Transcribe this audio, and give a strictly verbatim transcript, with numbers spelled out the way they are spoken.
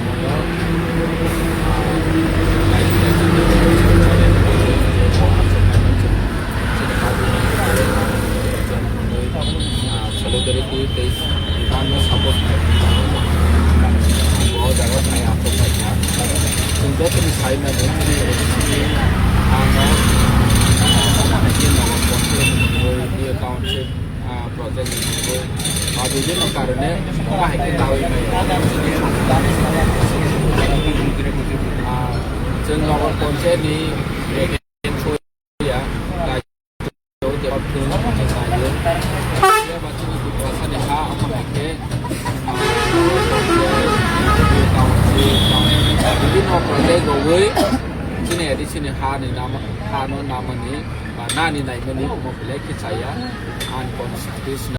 samono, ah, solidarity tei ano support khai. O jaga khai achuk pai kha. Chwng joto ni sai mani chini ano, ah, Nagar Panchayat ni township, ah, project ni bagwi, ah, bibhinno karone bahai khe nawi maya. Ah, chwng Nagar Panchayat ni ya, bibhinno project rogwi chini A D C ni ha ni nama, ha no namani ba nani naimani omo belai khe chaya, unconstitutional.